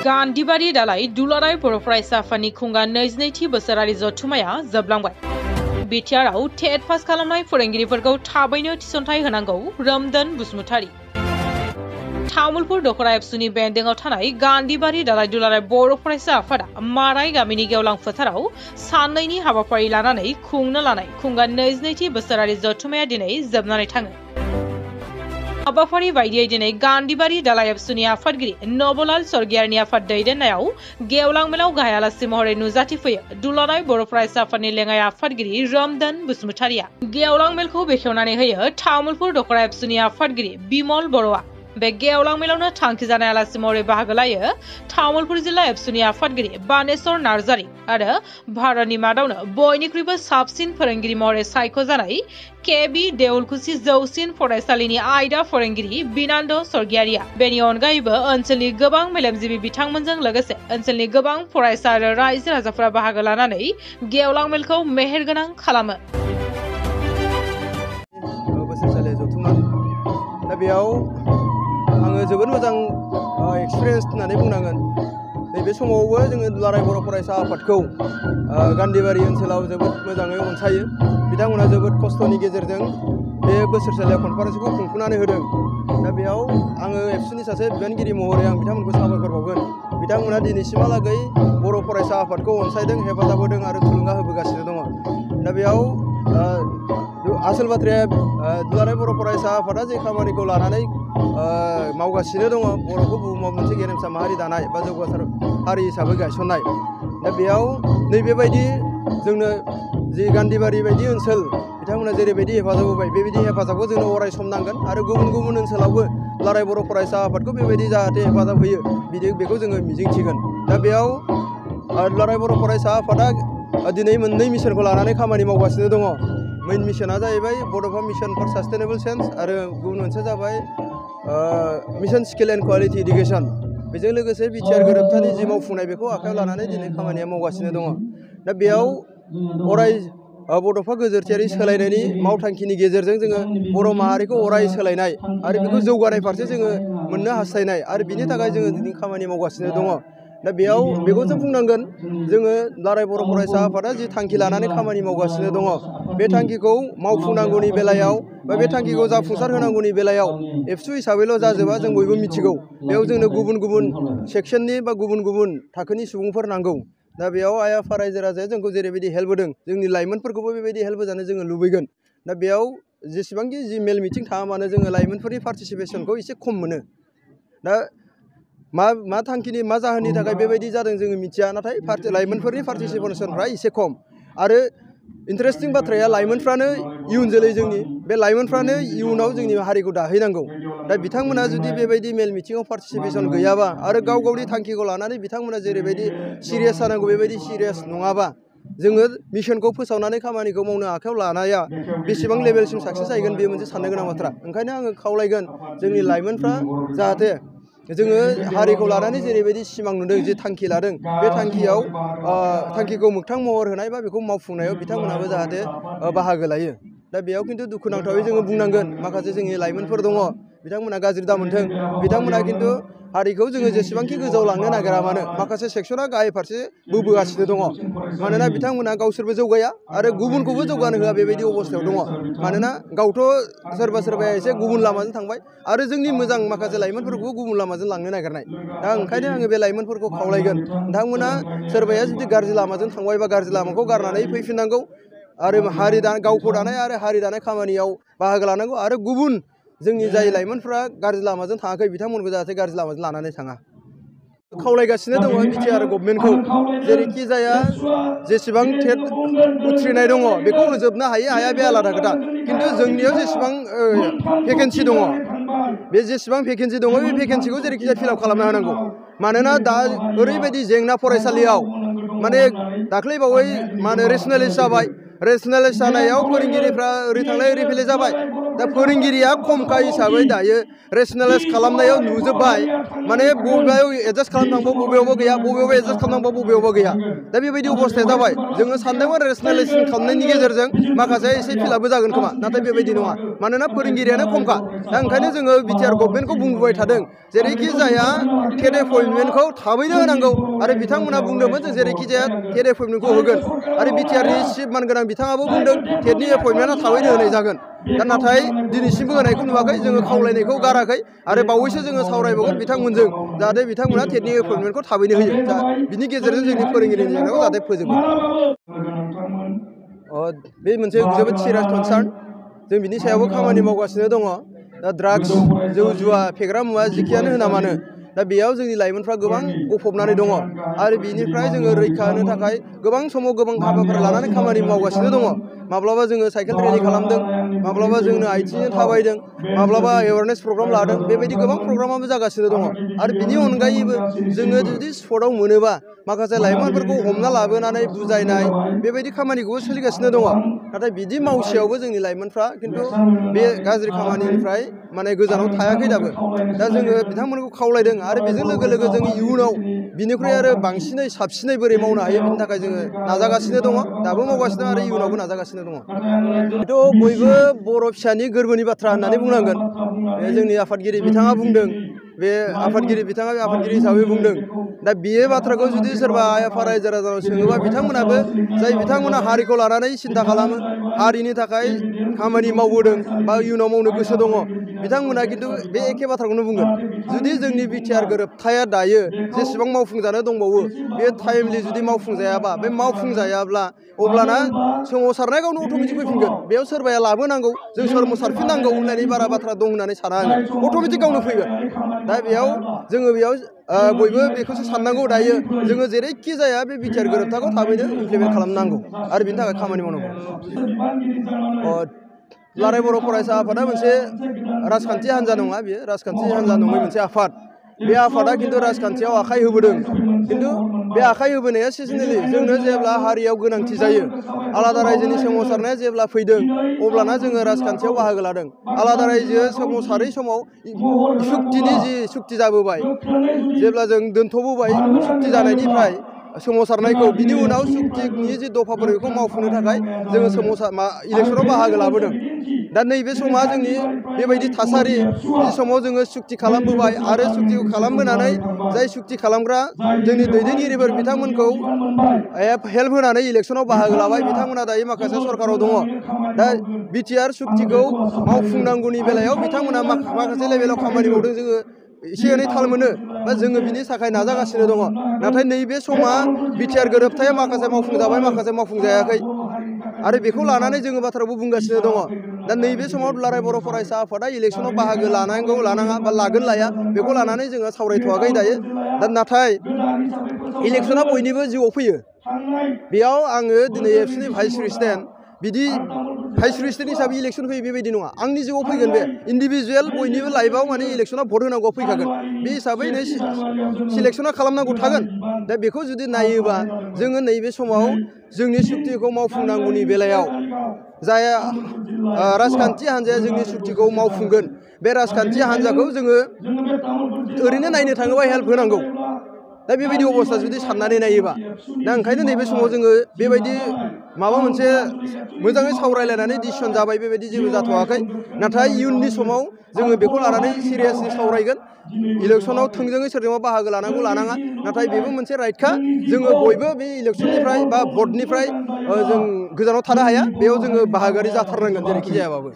गान्धीबारि दालाय दुलाराय बर' फरायसा आफादनि खुंगा 22थि बोसोरारि जथुम्माया जोबलांबाय। बिटिआरआव टेट पास खालामनाय फोरोंगिरिफोरखौ थाबैनो थिसनथाइ होनांगौ रमदन बसुमतारी। तामुलपुर दखरा एबसुनि बेन्दोंआव थानाय गान्धीबारि दालाय दुलाराय बर' फरायसा आफादा माराय गामिनि गेवलां फोथाराव साननैनि हाबाफारि लानानै खुंनो लानाय खुंगा 22थि बोसोरारि जथुम्माया दिनै जोबनानै थाङो। हाबाफारि बायदियै दिनै गान्धीबारि दालाय एबसुनि आफादगिरि नबलाल स्वर्गियारिनि आफाद दैदेननायाव गेवलां मेलाव गाहाय आलासि महरै नुजाथिफैयो दुलाराय बर' फरायसा आफादनि लेङाइ आफादगिरि रमदन बसुमतारीया। गेवलां मेलखौ बेखेवनानै होयो तामुलपुर दखरा एबसुनि आफादगिरि बिमल बर'आ। बे गेवलां मेलावनो थांखि जानाय आलासि महरै बाहागो लायो तामुलपुर जिल्ला एबसुनि आफादगिरि बानेश्वर नार्जारी आरो भारतनि मादावनो बयनिख्रुइबो साबसिन फोरोंगिरि महरै सायख'जानाय केबि देउलकुसि जौसिन फरायसालिनि आयदा फोरोंगिरि बिनान्द स्वर्गियारिया। बेनि अनगायैबो ओनसोलनि गोबां मेलेमजिबि बिथांमोनजों लोगोसे ओनसोलनि गोबां फरायसा आरो रायजो राजाफोरा बाहागो लानानै गेवलां मेलखौ मेहेरगोनां खालामो। बोसोरसालि जथुम्मा दा बेयाव आङो जोबोद मोजां एक्सपिरियेन्स होननानै बुंनांगोन। नैबे समावबो जोङो दुलाराय बर' फरायसा आफादखौ गान्धीबारि ओनसोलाव जोबोद मोजाङै अनसायो। बिथांमोना जोबोद खस्थ'नि गेजेरजों बे बोसोरसालियाव कनफारेन्सखौ खुंफुंनानै होदों। दा बेयाव आङो एबसुनि सासे बिबानगिरि महरै आं बिथांमोनखौ साबायखर बावगोन। बिथांमोना दिनैसिमहालागै बर' फरायसा आफादखौ अनसायदों, हेफाजाब होदों आरो थुलुंगा होबोगासिनो दङ। दा बेयाव आसोल बाथ्राया दुलाराय बर' फरायसा आफादा जे खामानिखौ लानानै मावगासिनो दङ, बर'खौ बुहुमाव मोनसे गेरेमसा माहारि दानाय बा जौगासार हारि हिसाबै गायसननाय। दा बेयाव नैबेबायदि जोंनो जि गान्धीबारि बायदि ओनसोल बिथांमोना जेरैबायदि हेफाजाब होबाय, बेबायदि हेफाजाबखौ जोंनो अराय सम नांगोन आरो गुबुन गुबुन ओनसोलावबो दुलाराय बर' फरायसा आफादखौ बेबायदि जाहाथे हेफाजाब होयो बेखौ जोङो मिजिंथिगोन। दा बेयाव दुलाराय बर' फरायसा आफादा दिनै मोननै मिशनखौ लानानै खामानि मावगासिनो दङ। मेइन मिशना जाहैबाय बड'फा मिशन फर सास्टेनेबल चेन्ज आरो गुबुन मोनसे जाबाय mission skill and quality education. बेजों लोगोसे बिटिआर गोरोबथानि जि मावफुंनाय बेखौ आखायाव लानानै दिनै खामानिया मावगासिनो दङ। दा बेयाव अराय बड'फा गोजोरथियारि सोलायनायनि मावथांखिनि गेजेरजों जोङो बर' माहारिखौ अराय सोलायनाय आरो बेखौ जौगानाय फारसे जोङो मोननो हास्थायनाय आरो बिनि थाखाय जोङो दिनै खामानि मावगासिनो दङ। दा बेयाव बेखौसो बुंनांगोन जोङो दुलाराय बर' फरायसा आफादा जि थांखि लानानै खामानि मावगासिनो दङ, बे थांखिखौ मावफुंनांगौनि बेलायाव बा बे थांखिखौ जाफुंसार होनांगौनि बेलायाव एबसु हिसाबैल' जाजोबा, जों बयबो मिथिगौ। बेयाव जोंनो गुबुन गुबुन सेक्सननि बा गुबुन गुबुन थाखोनि सुबुंफोर नांगौ। दा बेयाव आइ आफा रायजो राजाया जोंखौ जेरैबायदि हेल्प होदों, जोंनि लाइमोनफोरखौबो बेबायदि हेल्प होजानो जोङो लुबैगोन। दा बेयाव जेसेबांखि जि मेल मिथिं थाङा मानो जोङो लाइमोनफोरनि पार्टिसिपेसनखौ एसे खम मोनो। दा मा थांखिनि मा जाहोननि थाखाय बेबायदि जादों जोङो मिथिया, नाथाय लाइमोनफोरनि पार्टिसिपेसनफ्रा एसे खम। आरो इन्टारेस्टिं बाथ्राया लाइमोनफ्रानो इयुन जोलै, जोंनि बे लाइमोनफ्रानो इयुनाव जोंनि हारिखौ दाहैनांगौ। दा बिथांमोना जुदि बेबायदि मेल मिथिङाव पार्टिसिपेसन गैयाबा आरो गाव गावनि थांखिखौ लानानै बिथांमोना जेरैबायदि सिरियास जानांगौ बेबायदि सिरियास नङाबा जोङो मिशनखौ फोसावनानै खामानिखौ मावनो आखायाव लानाया बेसेबां लेभेलसिम साक्सेस जाहैगोन बेयो मोनसे साननो गोनां बाथ्रा। ओंखायनो आङो खावलायगोन जोंनि लाइमोनफ्रा जाहाथे जोङो हारिखौ लानानै जेरैबायदि सिमां नुदों, जे थांखि लादों, बे थांखिखौ मोगथां महर होनाय बा बेखौ मावफुंनायाव बिथांमोनाबो जाहाथे बाहागो लायो। दा बेयाव खिन्थु दुखुनांथावै जोङो बुंनांगोन माखासे जोंनि लाइमोनफोर दङ, बिथांमोना गाज्रि दामोनथों, बिथांमोना खिन्थु हारिखौ जोङो जेसेबांखि गोजौआव लांनो नागिरा मानो माखासे सेक्सना गाहाय फारसे बोबोगासिनो दङ। मानोना बिथांमोना गावसोरबो जौगाया आरो गुबुनखौबो जौगानो होआ, बेबायदि अबस्थायाव दङ। मानोना गावथ' सोरबाया एसे गुबुन लामाजों थांबाय आरो जोंनि मोजां माखासे लाइमोनफोरखौबो गुबुन लामाजों लांनो नागिरनाय। दा ओंखायनो आङो बे लाइमोनफोरखौ खावलायगोन, नोंथांमोना सोरबाया जुदि गाज्रि लामाजों थांबाय बा गाज्रि लामाखौ गारनानै फैफिननांगौ आरो गावखौ दानाय आरो हारि दानाय खामानियाव बाहागो लानांगौ। आरो गुबुन जोंनि जाय लाइमोनफ्रा गाज्रि लामाजों थाङाखै बिथांमोनखौ जाहाथे गाज्रि लामाजों लानानै थाङा। खावलायगासिनो दङ बिटिआर गभर्नमेन्टखौ, जेरैखि जाया जेसेबां टेट उथ्रिनाय दङ बेखौ होजोबनो हाया बे आलादा खोथा, खिन्थु जोंनियाव जेसेबां भेकेन्सि दङ, बे जेसेबां भेकेन्सि दङ बे भेकेन्सिखौ जेरैखि जाया फिलआप खालामना होनांगौ। मानोना दा ओरैबायदि जेंना फरायसालियाव, माने दाख्लैबावै रेसनेलाइज जाबाय, रेसनेलाइज जानायाव फोरोंगिरिफ्रा ओरै थांलाय ओरै फैलाय जाबाय। दा फोरोंगिरिया खमखा हिसाबै दायो रेसनेलाइज खालामनायाव नुजोब्बाय माने बबेयाव एडजास्ट खालामनांगौ बबेयावबो गैया बबेयावबो एडजास्ट खालामनांगौ बबेयावबो गैया दा बेबायदि अबस्थाया जाबाय जोङो सानदोंमोन रेसनेलाइजेसन खालामनायनि गेजेरजों माखासे एसे फिलापबो जागोन खोमा नाथाय बेबायदि नङा मानोना फोरोंगिरियानो खमखा दा ओंखायनो जोङो बिटिआर गभर्नमेन्टखौ बुंबोबाय थादों जेरैखि जाया टेट एपइन्टमेन्टखौ थाबैनो होनांगौ आरो बिथांमोना बुंदोंमोन जों जेरैखि जाया टेट एपइन्टमेन्टखौ होगोन आरो बिटिआरनि चिफ मानगोनां बिथाङाबो बुंदों टेटनि एपइन्टमेन्टआ थाबैनो होनाय जागोन दा नाथाय दिनैसिमबो होनायखौ नुवाखै जोङो खावलायनायखौ गाराखै आरो बावैसो जोङो सावरायबावगोन बिथांमोनजों जाहाथे बिथांमोना टेटनि एपइन्टमेन्टखौ थाबैनो होयो दा बिनि गेजेरजों जोंनि फोरोंगिरिनि जेंनाखौ जाहाथे फोजोबो बे मोनसे जोबोद सिरियास कनसार्न जों बिनि सायावबो खामानि मावगासिनो दङ दा ड्राग्स जौ जुवा फेग्रा मुवा जिखियानो होना मानो दा बेयाव जोंनि लाइमोनफ्रा गोबां गफबनानै दङ आरो बिनिफ्राय जोङो रैखा होनो थाखाय गोबां समाव गोबां हाबाफारि लानानै खामानि मावगासिनो दङ माब्लाबा जोङो साइकेल रेलि खालामदों माब्लाबा जोंनो आथिंजों थाबायदों माब्लाबा एवारनेस प्रग्राम लादों बेबायदि गोबां प्रग्रामाबो जागासिनो दङ आरो बिनि अनगायैबो जोङो जुदि स्पटआव मोनोबा माखासे लाइमोनफोरखौ हमना लाबोनानै बुजायनाय बेबायदि खामानिखौबो सोलिगासिनो दङ नाथाय बिदि मावसेयावबो जोंनि लाइमोनफ्रा खिन्थु बे गाज्रि खामानिनिफ्राय माने गोजानाव थायाखै दाबो दा जोङो बिथांमोनखौ खावलायदों आरो बेजों लोगो लोगो जों इयुनाव बिनिख्रुइ आरो बांसिनै साबसिनै बोरै मावनो हायो बिनि थाखाय जोङो नाजागासिनो दङ दाबो मावगासिनो आरो इयुनावबो नाजागासिनो दङ बेथ' बयबो बर' फिसानि गोरबोनि बाथ्रा होननानै बुंनांगोन बे जोंनि आफादगिरि बिथाङा बुंदों बे आफादगिरि बिथाङा आफादगिरि हिसाबै बुंदों दा बे बाथ्राखौ जुदि सोरबा आइ आफा रायजो राजानाव सोङोबा बिथांमोनाबो जाय बिथांमोना हारिखौ लानानै सिन्था खालामो हारिनि थाखाय खामानि मावबोदों बा इयुनाव मावनो गोसो दङ बिथांमोना खिन्थु बे एखे बाथ्राखौनो बुंगोन जुदि जोंनि बिटिआर गोरोबथाया दायो जेसेबां मावफुंजानो दंबावो बे टाइमलि जुदि मावफुंजायाबा बे मावफुंजायाब्ला अब्लाना सोमावसारनाय गावनो अट'मेटिक फैफिनगोन बेयाव सोरबाया लाबोनांगौ जों सोमावसारफिननांगौ होननानै बारा बाथ्रा दं होननानै साना आङो अट'मेटिक गावनो फैगोन दा जोङो बेयाव बयबो बेखौसो साननांगौ दायो जोङो जेरैखि जाया बे बिटिआर गोरोबथाखौ थाबैनो इमप्लिमेन्ट खालामनांगौ आरो बिनि थाखाय खामानि मावनांगौ दुलाराय बर' फरायसा आफादा मोनसे राजखान्थि हान्जा नङा बेयो राजखान्थि हान्जा नङै मोनसे आफाद बे आफादा खिन्थु राजखान्थियाव आखाइ होबोदों खिन्थु बे आखाइ होबोनाया सिजनेलि जोंनो जेब्ला हारियाव गोनांथि जायो आलादा रायजोनि सोमावसारनाया जेब्ला फैदों अब्लाना जोङो राजखान्थियाव बाहागो लादों आलादा रायजो सोमावसारै समाव सुक्तिनि जि सुक्ति जाबोबाय जेब्ला जों दोनथ'बोबाय सुक्ति जानायनिफ्राय सोमावसारनायखौ बिनि उनाव सुक्तिनि जि दफाफोर बेखौ मावफुंनो थाखाय जोङो इलेक्सनाव बाहागो लाबोदों दा नैबे समा जोंनि बेबायदि थासारि जि समाव जोङो सुक्ति खालामबोबाय आरो सुक्तिखौ खालामबोनानै जाय सुक्ति खालामग्रा जोंनि दैदेनगिरिफोर बिथांमोनखौ हेल्प होनानै इलेक्सनाव बाहागो लाबाय बिथांमोना दायो माखासे सरकाराव दङ दा बिटिआर सुक्तिखौ मावफुंनांगौनि बेलायाव बिथांमोना माखासे लेभेलाव खामानि मावदों जोङो एसे एनै थाल मोनो बा जोङो बिनि थाखाय नाजागासिनो दङ नाथाय नैबे समा बिटिआर गोरोबथाया माखासे मावफुंजाबाय माखासे मावफुंजायाखै आरो बेखौ लानानै जोङो बाथ्राखौ बुंगासिनो दङ दा नैबे समाव दुलाराय बर' फरायसा आफादा इलेक्सनाव बाहागो लानांगौ लानाङा बा लागोन लाया बेखौ लानानै जोङो सावरायथ'वाखै दायो दा नाथाय इलेक्सना बयनिबो जिउआव फैयो बेयाव आङो दिनै एबसुनि भाइस प्रेसिडेन्ट बिदि भाइस प्रेसिडेन्ट हिसाबै इलेक्सन फैयो बेबायदि नङा आंनि जिउआव फैगोन बे इन्डिभिजुवेल बयनिबो लाइफआव माने इलेक्सनाव भट होनांगौ फैखागोन बे हिसाबै सिलेक्सना खालामनांगौ थागोन दा बेखौ जुदि नायोबा जोङो नैबे समाव जोंनि सुक्तिखौ मावफुंनांगौनि बेलायाव जाय राजखान्थि हान्जाया जोंनि सुक्तिखौ मावफुंगोन बे राजखान्थि हान्जाखौ जोङो ओरैनो नायनो थाङोबा हेल्प होनांगौ दा बेबायदि अबस्था जुदि साननानै नायोबा दा ओंखायनो नैबे समाव जोङो बेबायदि माबा मोनसे मोजाङै सावरायलायनानै डिसिसन जाबाय बेबायदि जेबो जाथ'वाखै नाथाय इयुननि समाव जोङो बेखौ लानानै सिरियासलि सावरायगोन इलेक्सनाव थोंजोङै सोरजोंबा बाहागो लानांगौ लानाङा नाथाय बेबो मोनसे राइटखा जोङो बयबो बे इलेक्सननिफ्राय बा भटनिफ्राय जों गोजानाव थानो हाया बेयाव जोङो बाहागोआरि जाथारनांगोन जेरैखि जायाबाबो